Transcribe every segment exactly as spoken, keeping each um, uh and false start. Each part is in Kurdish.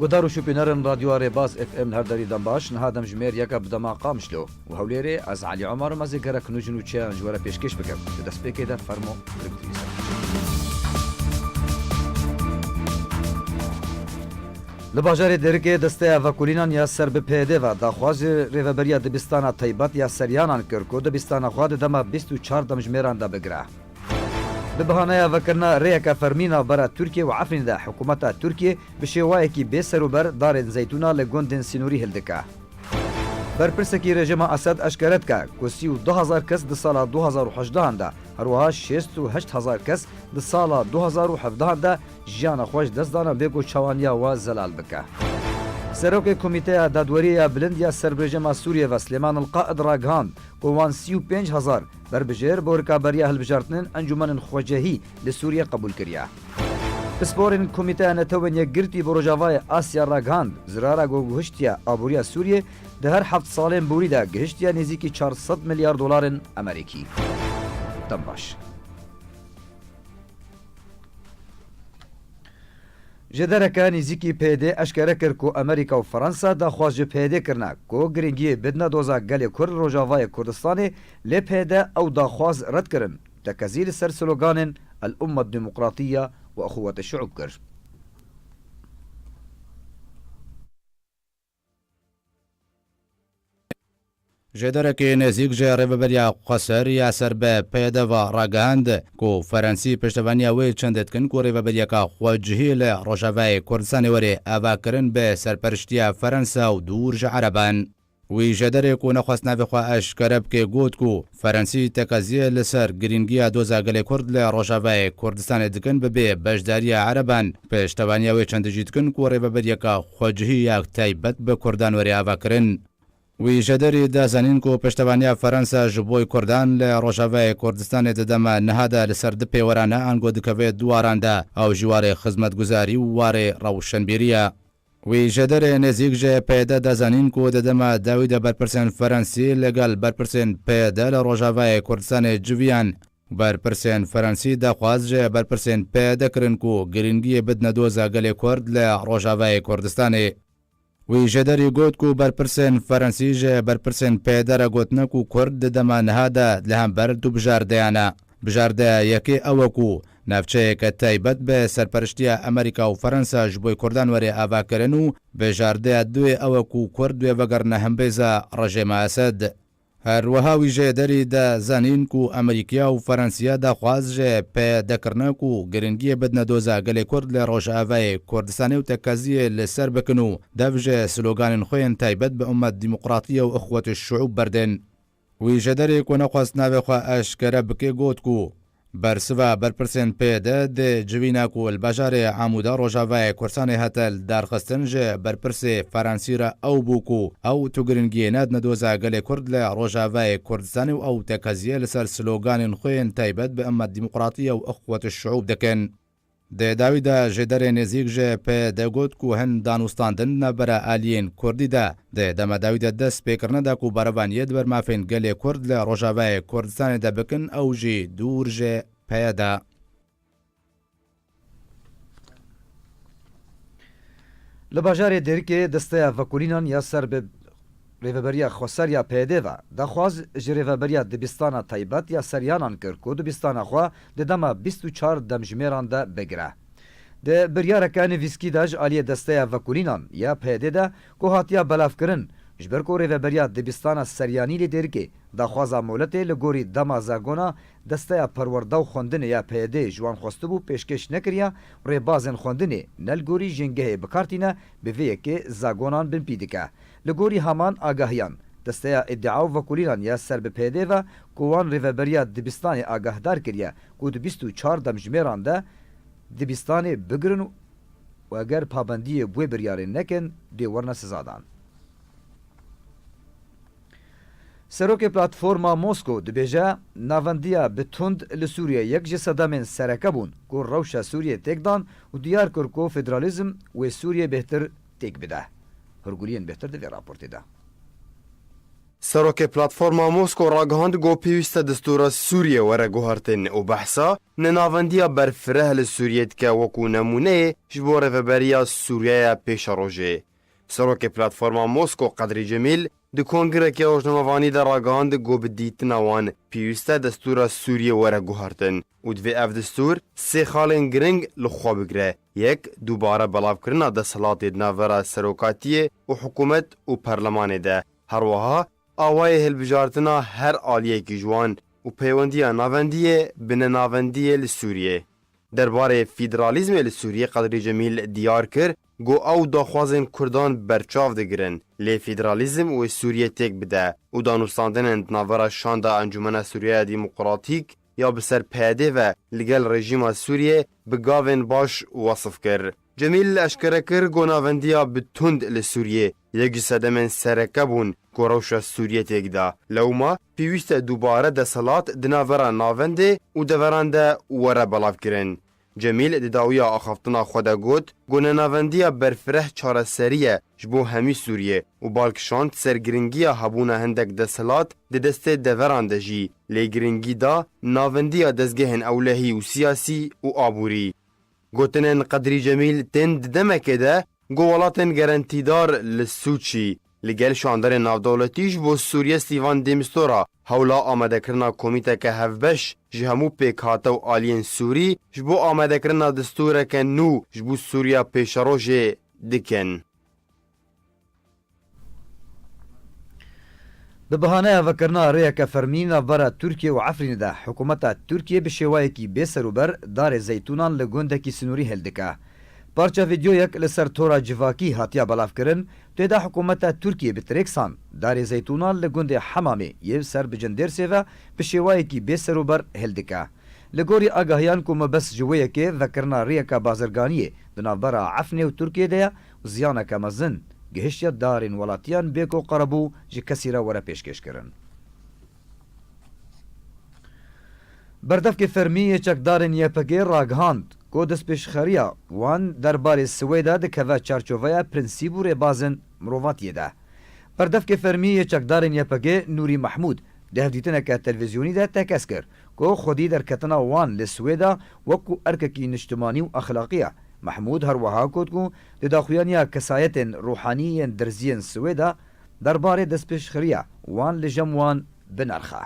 Guhdar û şopînerên Radyoya Rêbaz F M li her derî dem baş, niha demjimêr yek e bi dema Qamişlo û Hewlêrê, ez Elî Omar im, ez ê gerek nû ji nûçeyan ji we re pêşkêş bikim. Di destpêkê de fermo giring dibîsin. Li bajarê Dêrikê desteya vekolînan ya ser bi P Y D ve daxwaz ji Rêveberiya Dibistana Taybet ya Seryanan kir ku dibistana xwe di dema bîst û çar demjimêran de bigire. Bi bahaneya vekirina rêyeke fermî navbera Tirkiye û Efrînê de, hikûmeta Tirkiye bi şêwayekî bê serûber darên zeytûna li gundên sînorî hildike. Berpirsekî rejîma Esed eşkere dike ku sî û du hezar kes di sala du hezar û hejdehan de, her wiha şêst û heşt hezar kes di sala du hezar û hevdehan de jiyana xwe ji dest dane bê ku çawaniya we zelal bike. Serokê Komîteya Dadweriyê ya Bilind ya ser bi rejîma Sûriyê ve Silêman El-Qaid ragihand ku wan sî û pênc hezar berbijêr bo rikaberiya hilbijartinên encûmenên xwecihî li Sûriyê qebûl kiriye. Pisporên Komîteya Netewên Yekgirtî bo Rojavayê Asya ragihand, zirara ku gihiştiye aboriya Sûriyê di her heft salên borî de gihiştiye nêzîkî çar sed milyar dolarên Amerîkî. Dem baş. Jêdereke nêzîkî P Y D eşkere kir ku Amerîka û Fransa daxwaz ji P Y D kirine ku giringiyê bidine doza gelê Kurd li Rojavayê Kurdistanê, lê P Y D ew daxwaz red kirin. Tekezî li ser sloganên El-Ummet Demokratiya û Exuwet Şiûb kir. Jêderekê nêzîk ji Rêveberiya Xweser ya ser bi P Y D ve ragihand ku Ferensî piştevaniya wê çendê dikin ku rêveberiyeke xwecihî li Rojavayê Kurdistanê were avakirin bi serperiştiya Ferensa û dûr ji Ereban. Wî jêderê ku nexwest navê xwe eşkere bike got ku Ferensî tekeziyê li ser girîngiya doza gelê Kurd li Rojavayê Kurdistanê dikin bi bê beşdariya Ereban, piştevaniya wê çendê jî dikin ku rêveberiyeke xwecihî ya taybet bi Kurdan were avakirin. Wî jêderî da zanîn ku piştevaniya Ferensa ji bo Kurdan li Rojavayê Kurdistanê di dema niha de li ser du pêweran e, ango dikeve du waran de, ew jî warê xizmetguzarî û warê rewşenbîrî ye. Wî jêderê nêzîk ji P Y D da zanîn ku di dema dawî de berpirsên Ferensî li gel berpirsên P Y D li Rojavayê Kurdistanê civiyan, berpirsên Ferensî daxwaz ji berpirsên P Y D kirin ku girîngiyê bidine doza gelê Kurd li Rojavayê Kurdistanê. Wî jêderî got ku berpirsên Ferensî ji berpirsên P Y D re gotine ku Kurd di dema niha de li hember du bijardeyan e. Bijardeya yekê ew e ku navçeyeke taybet bi serperiştiya Amerîka û Ferensa ji bo Kurdan were avakirin û bijardeya duyê ew e ku Kurd wê vegerine hembêza rejêma Esed. Her wiha wî jêderî da zanîn ku Amerîkiya û Ferensiya daxwaz ji P Y D kirine ku giringiyê bidine doza gelê Kurd li Rojavayê Kurdistanê û tekeziyê li ser bikin û dev ji sloganên xwe yên taybet bi Ummet Demokratiye û Ixwet Şiûb berdin. Wî jêderê ku nexwest navê xwe eşkere bike got ku bersiva berpirsên P Y D di civîna ku li bajarê Amûda Rojavayê Kurdistanê hate lidarxistin ji berpirsê Ferensî re ew bû ku ew tu giringiyê nedine doza gelê Kurd li Rojavayê Kurdistanê û ew tekeziyê li ser sloganên xwe yên taybet bi Ummet Demokratiye û Ixwet Şiûb dikin. Di dawî de jêderê nêzîk ji P Y D got ku hin danûstandin di navbera aliyên Kurdî de di dema dawî de dest pê kirine de ku berevaniyê di ber mafên gelê Kurd li Rojavayê Kurdistanê de bikin, ew jî dûr ji P Y D. Li bajarê Dêrikê desteya vekolînan ya ser bi Rêveberiya Xweser ya P Y D ve daxwaz ji Rêveberiya Dibistana Taybet ya Seryanan kir ku dibistana xwe di dema bîst û çar demjimêran de bigire. Di biryareke nivîskî de ji aliyê desteya vekolînan ya P Y D de ku hatiya belavkirin, ji ber ku Rêveberiya Dibistana Seryanî li Dêrikê daxwaza moletê li gorî dema zagona Desteya Perwerda û Xwendinê ya P Y D ji wan xwestibû pêşkêş nekiriye, rêbazên xwendinê ne li gorî jîngehê bi kar tîne, bi vê yekê zagonan binpî dike. Li gorî heman agahiyan, Desteya Îdia û Vekolînan ya ser bi P Y D ve ku wan Rêveberiya Dibistanê agahdar kiriye ku di bîst û çar demjimêran de dibistanê bigirin û eger pabendiyê bi wê biryarê nekin, dê werine sizadan. Serokê Platforma Mosko dibêje, navendiya bi tund li Sûriyê yek ji sedemên sereke bûn ku rewşa Sûriyê têk dan û diyar kir ku federalîzm wê Sûriyê bêhtir têk bide. Hûrguliyên bêhtir di vê raportê de. Serokê Platforma Mosko ragihand ku pêwîst e destûra Sûriyê were guhertin û behsa nenavendiya berfireh li Sûriyê dike wekû nemûneyê ji bo rêveberiya Sûriyeya pêşerojê. Serokê Platforma Mosko Qedrî Cemîl di kongrekê rojnamevanî de ragihand ku bi dîtina wan pêwîst e destûra Sûriyê were guhertin û divê ev destûr sê xalên giring li xwe bigire. Yek, dubare belavkirina desthilatê di navbera serokatiyê û hikûmet û perlemanê de. Her wiha awayê hilbijartina her aliyekî ji wan û peywendiya navendiyê bi nenavendiyê li Sûriyê. Derbarê federalîzmê li Sûriyê Qedrî Cemîl diyar kir ku ew daxwazên Kurdan berçav digirin, lê federalîzm wê Sûriyê têk bide û danûstandinên di navbera şanda Encûmena Sûriyeya Demokratîk ya bi ser P Y D ve li gel rejîma Sûriyê bi gavên baş wesif kir. Cemîl eşkere kir ku navendiya bi tund li Sûriyê yek ji sedemên sereke bûn ku rewşa Sûriyê têk da. Lewma pêwîst e dubare desthilat di navbera navendê û deveran de were belavkirin. Cemîl di dawiya axaftina xwe de got ku nenavendiya berfireh çareserî ye ji bo hemî Sûriyê û bal kişand ser giringiya hebûna hindek desthilat di destê deveran de jî, lê giringî da navendiya dezgehên ewlehî û siyasî û aborî. Gotinên Qedrî Cemîl tên di demekê de ku welatên gerentîdar li Sûçî li gel şandarên navdewletî ji bo Sûriye Stîvan de Mistura hewla amadekirina komîteke hevbeş ji hemû pêkhate û aliyên Sûrî ji bo amadekirina destûreke nû ji bo Sûriya pêşerojê dikin. Bi bahaneya vekirina rêyeke fermî navbera Tirkiye û Efrînê de, hikûmeta Tirkiye bi şêwayekî bêserûber darê zeytûnan li gundekî sinûrî hildike. Parça vîdyoyek li ser tora civakî hatiye belavkirin, tê de hikûmeta Tirkiye bi tirêksan darê zeytûnan li gundê Hemamê yê ser bi Cindêrsê ve bi şêwayekî bêserûber hildike. Li gorî agahiyan ku mebest ji wê yekê vekirina rêyeke bazirganiyê di navbera Efrînê û Tirkiyê de ye, û ziyaneke mezin gihiştiye darên welatiyan bê ku qerebû ji kesî re were pêşkêşkirin. Berdevkê fermî yê çekdarên Y P G ragihand ku destpêşxeriya wan derbarê Swêda dikeve çarçoveya prensîb û rêbazên mirovatiyê de. Berdevkê fermî yê çekdarên Y P G Nûrî Mehmûd di hevdîtineke televîzyonî de tekez kir ku xwedî derketina wan li Swêda wekû erkekî niştimanî û exlaqî ye. Mehmûd her wiha got ku di daxuyaniya kesayetên ruhanî yên derziyên Swêda derbarê destpêşxeriya wan li cem wan bi nerx e.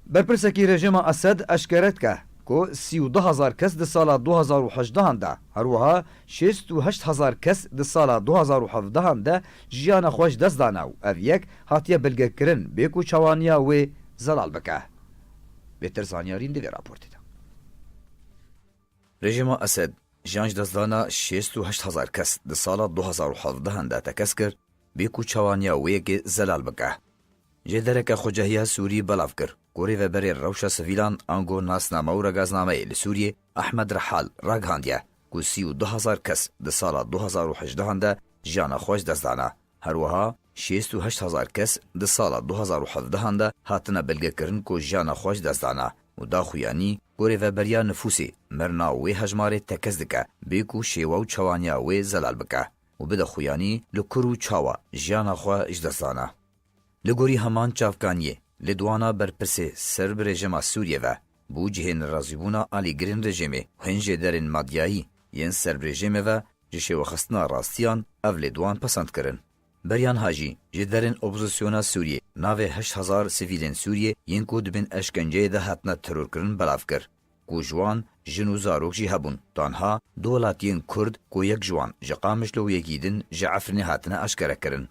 Berpirsekî rejîma Esed eşkere dike ku sî û du hezar kes di sala du hezar û hejdehan de, her wiha şêst û heşt hezar kes di sala du hezar û hevdehan de jiyana xwe ji dest dane û ev yek hatiye belgekirin bê ku çawaniya wê zelal bike. Bêtir zanyarîn di vê raportê de. Rejîma Esed jiyan ji destdana şêst û heşt hezar kes di sala du hezar û hevdehan de tekez kir, bê ku çawaniya wê yekê zelal bike. Jêdereke Xwecehiya Sûrî belav kir ku rêveberê rewşa sivîlan ango nasname û regaznameyê li Sûriyê Ehmed Rehal ragihandiye ku sî û du hezar kes di sala du hezar û hejdehan de jiyana xwe ji dest dane. Her wiha şêst û heşt hezar kes di sala du hezar û hevdehan de hatine belgekirin ku jiyana xwe ji dest dane û da xuyanî ku rêveberiya nifûsê mirina wê hejmarê tekez dike, bê ku şêwe û çawaniya wê zelal bike û bide xuyanî li kur û çawa jiyana xwe ji dest dane. Li gorî heman çavkaniyê, lêdwana berpirsê ser bi rejîma Sûriyê ve bû cihê nerazîbûna alîgirên rejîmê û hin jêderên medyayî yên ser bi rejîmê ve ji şêwexistina rastiyan ev lêdwan pesend kirin. Beriya niha jî jêderên opozisyona Sûriyê navê heşt hezar sivîlên Sûriyê yên ku di bin eşkenceyê de hatine terorkirin belav kir, ku ji wan jin û zarok jî hebûn. Tanha du welatiyên Kurd ku yek ji wan ji Qamişlo û yekî din ji Efrînê hatine eşkerekirin.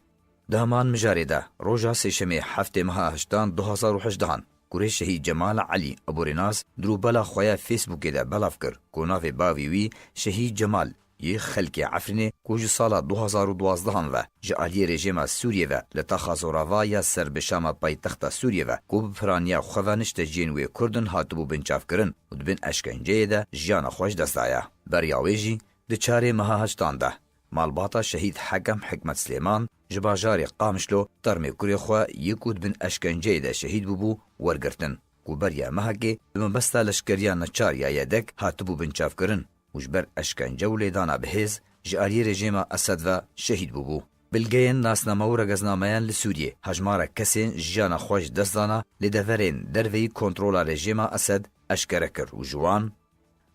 Di heman mijarê de, roja sêşemê heftê meha heştan du hezar û hejdehan, kurê Şehîd Cemal Elî Eborênas di rûbela xwe ya Facebookê de belav kir ku navê bavê wî Şehîd Cemal yê xelkê Efrînê ku ji sala du hezar û duazdehan ve ji aliyê rejîma Sûriyê ve li taxa zorava ya ser bi Şama paytexta Sûriyê ve ku bi piraniya xwe ve nişteciyên wê Kurd in hatibû binçavkirin û di bin eşkenceyê de jiyana xwe ji dest daye. Beriya wê jî di çarê meha heştan de malbata Şehîd Hekem Hikmet Silêman ji bajarê Qamişlo termê kurê xwe yê ku di bin eşkenceyê de şehîd bûbû wergirtin, ku beriya mehekê bi mebesta leşkeriya neçar ya YDEG hatibû binçavkirin û ji ber eşkence û lêdana bi hêz ji aliyê rejîma Esed ve şehîd bûbû. Bilgeyên nasname û regeznameyan li Sûriyê hejmarek kesên jiyana xwe ji dest dana li deverên derveyî kontrola rejîma Esed eşkere kir û ji wan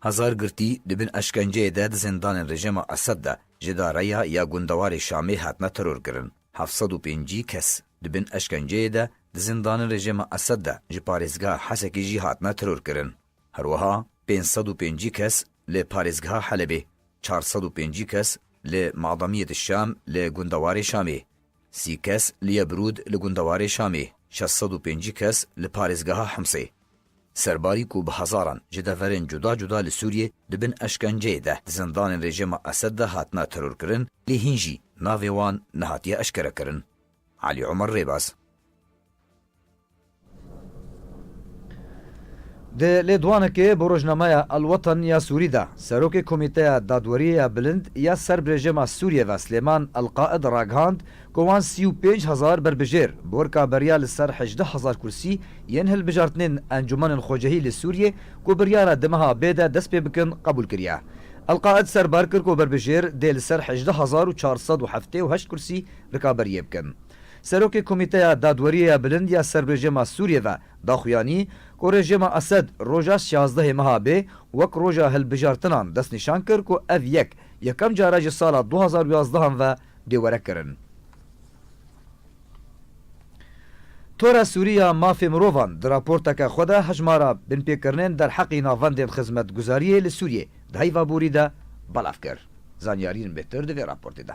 hezar girtî di bin eşkenceyê de di zindanên rejîma Esed de ji dareya ya gundewarê Şamê hatine terorkirin. Heft sed û pêncî kes di bin eşkenceyê de di zindanên rejîma Esed de ji parêzgeha Hesekê jî hatine terorkirin. Her wiha pênc sed û pêncî kes li parêzgeha Helebê, çar sed û pêncî kes li Mademiyê di Şam li gundewarê Şamê, sî kes li Yebrûd li gundewarê Şamê, şeş sed û pêncî kes li parêzgeha Himsê. Serbarî ku bi hezaran ji deverên cuda cuda li Sûriyê di bin eşkenceyê de di zindanên rejîma Esed de hatine terorkirin, lê hîn jî navê wan nehatiye eşkerekirin. Elî Omer Rêbaz. Di lêdwanekê bo rojnameya El Watan ya Sûrî de, serokê Komîteya Dadweriyê ya Bilind ya ser bi rejîma Sûriyê ve Silêman El Qaid ragihand ku wan sî û pênc hezar berbijêr bi rikaberiya li ser hejdeh hezar kursî yên hilbijartinên encûmenên xwecehî li Sûriyê ku biryara di meha bê de dest pê bikin qebûl kiriye. El Qaid serbar kir ku berbijêr dê li ser hejdeh hezar û çar sed û heftê û heşt kursî rikaberiyê bikin. Serokê Komîteya Dadweriyê ya Bilind ya ser bi rejîma Sûriyê ve daxuyanî ku rejîma Esed roja şazdehê meha bê wek roja hilbijartinan destnîşan kir ku ev yek yekem cara ji sala du hezar û yazdehan ve dê were kirin. Tora Sûrî ya Mafê Mirovan di raporteke xwe de hejmara binpêkirinên derheqî navendên xizmetguzariyê li Sûriyê di heyva borî de belav kir. Zanyariyên bêhtir di vê raportê de.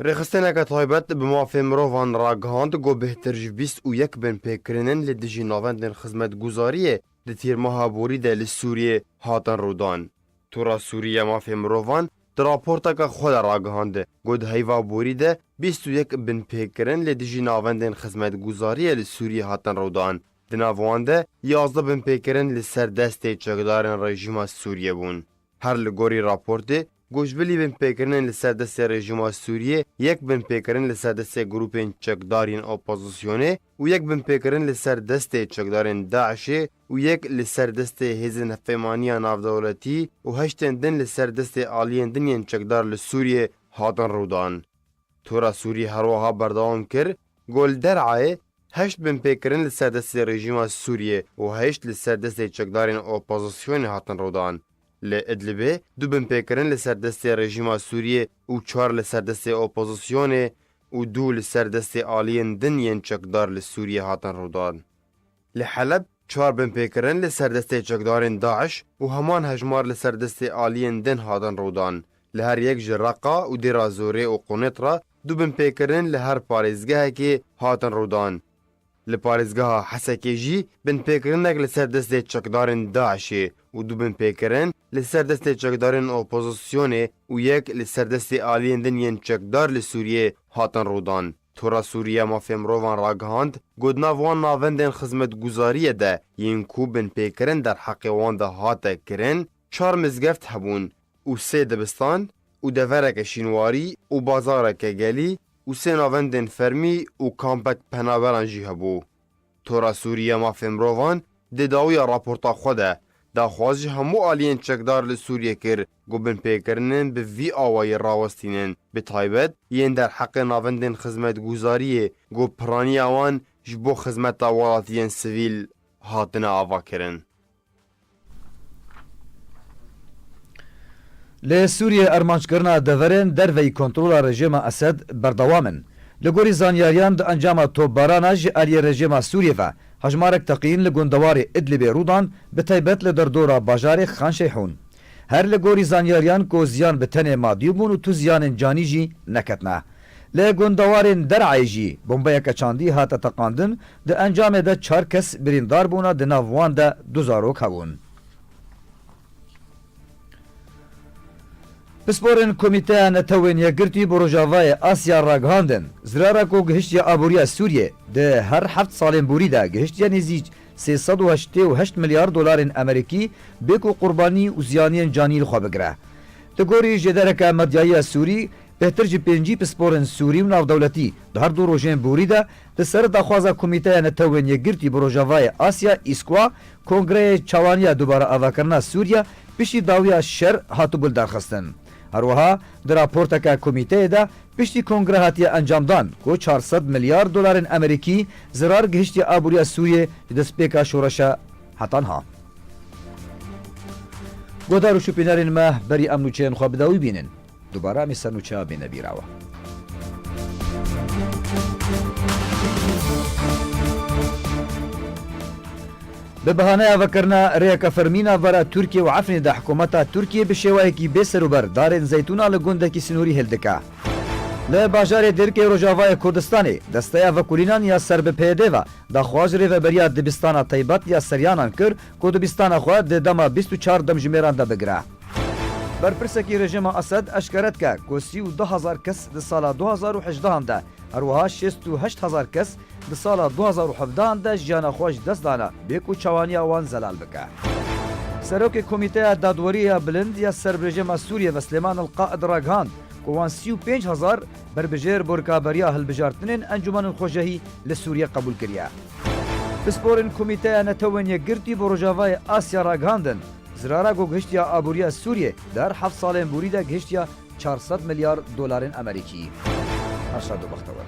Rêxistineke taybet bi mafê mirovan ragihand ku bêhtir ji bîst û yek binpêkirinên li dijî navendên xizmetguzariyê di tîrmeha borî de li Sûriyê hatin rûdan. Tora Sûrî ya Mafê Mirovan di raporteke xwe de ragihand ku di heyva borî de bîst û yek binpêkirin li dijî navendên xizmetguzariyê li Sûriyê hatin rûdan. Di nav wan de yazdeh binpêkirin li ser destê çekdarên rejîma Sûriyê bûn. Her li gorî raportê, goşbilî binpêkirinên li ser destê rejîma Sûriyê, yek binpêkirin li ser destê grûpên çekdar yên opozisyonê û yek binpêkirin li ser destê çekdarên DAIŞê û yek li ser destê hêzên hevpeymaniya navdewletî û heştên din li ser destê aliyên din yên çekdar li Sûriyê hatin rûdan. Tora Sûrî her wiha berdewam kir, ku li Der'ayê heşt binpêkirin li ser destê rejîma Sûriyê û heşt li ser destê çekdarên opozisyonê hatin rûdan. Li Idlibê du binpêkirin li ser destê rejîma Sûriyê û çar li ser destê opozisyonê û du li ser destê aliyên din yên çekdar li Sûriyê hatin rûdan. Li Heleb çar binpêkirin li ser destê çekdarên DAIŞ û heman hejmar li ser destê aliyên din hatin rûdan. Li her yek ji Reqa û Dêra Zorê û Qunêt re du binpêkirin li her parêzgehekê hatin rûdan. Li parêzgeha Hesekê jî binpêkirinek li ser destê çekdarên DAIŞê û du binpêkirin li ser destê çekdarên opozisyonê û yek li ser destê aliyên din yên çekdar li Sûriyê hatin rûdan. Tora Sûrî ya Mafê Mirovan ragihand, ku di nav wan navendên xizmetguzariyê de yên ku binpêkirin derheqê wan de hate kirin, çar mizgeft hebûn û sê dibistan û devereke şînwarî û bazareke gelî û sê navendên fermî û kampek penaberan jî hebû. Tora Sûrî ya Mafê Mirovan di dawiya raporta xwe de daxwaz ji hemû aliyên çekdar li Sûriyê kir ku binpêkirinên bi vî awayî rawestînin, bi taybet yên derheqê navendên xizmetguzariyê ku piraniya wan ji bo xizmeta welatiyên sivîl hatine avakirin. Li Sûriyê armanckirina deverên derveyî kontrola rejîma Esed berdewam in. Li gorî zanyariyan di encama topbarana ji aliyê rejîma Sûriyê ve hejmarek teqîn li gundewarê Idlibê rûdan, bi taybet li derdora bajarê Xan Şeyhûn. Her li gorî zanyariyan ku ziyan bi tenê madî bûn û tu ziyanên canî jî neketine. Li gundewarên Der'ayê jî bombeyeke çandî hate teqandin, di encamê de çar kes birîndar bûne, di nav wan de du zarok hebûn. Pisporên Komîteya Netewên Yekgirtî bo Rojavayê Asya ragihandin, zirara ku gihiştiye aboriya Sûriyê di her heft salên borî de gihiştiye nêzîk sê sed û heştê û heşt milyar dolarên Amerîkî bê ku qurbanî û ziyaniyên canî li xwe bigire. Li gorî jêdereke medyayî ya Sûrî, bêhtir ji pêncî pisporên Sûrî û navdewletî di her du rojên borî de li ser daxwaza Komîteya Netewên Yekgirtî bi Rojavayê Asya, îskwa, Kongreyê Çawaniya Dubare Avakirina Sûriye piştî dawiya şer hatibû lidarxistin. Her wiha di raporteke komîteyê de piştî kongre hatiye encamdan ku çar sed milyar dolarên Amerîkî zirar gihiştiye aboriya Sûriyê ji destpêka şoreşa heta niha. Guhdar û şopînerên me, berî em nûçeyên xwe bi dawî bînin. Dubare em ê ser nûçeya bêne bîra we. Bi bahaneya vekirina rêyeke fermî navbera Tirkiye û Efrînê de hikûmeta Tirkiye bi şêweyekî bêserûber darên zeytûna li gundekî sînorî hildike. Li bajarê Dêrikê Rojavayê Kurdistanê, desteya vekolînan ya ser bi P Y D ve daxwaz ji rêveberiya dibistana taybet ya Seryanan kir ku dibistana xwe di dema bîst û çar demjimêran de bigire. Berpirsekî rejîma Esed eşkere dike ku sî û du hezar kes di sala du hezar û hejdehan de, her wiha şêst û heşt hezar kes di sala du hezar û hevdehan de jiyana xwe ji dest dane, bê ku çawaniya wan zelal bike. Serokê Komîteya Dadwerî ya Bilind ya ser bi rejîma Sûriyê ve Silêman El-Qaid ragihand ku wan sî û pênc hezar berbijêr bo rikaberiya hilbijartinên encûmenên xwejehî li Sûriyê qebûl kiriye. Pisporên Komîteya Netewên Yekgirtî bo Rojavayê Asya ragihandin, zirara ku gihiştiya aboriya Sûriyê di her heft salên borî de gihiştiya çar sed milyar dolarên Amerîkî. Her şad û bextewar.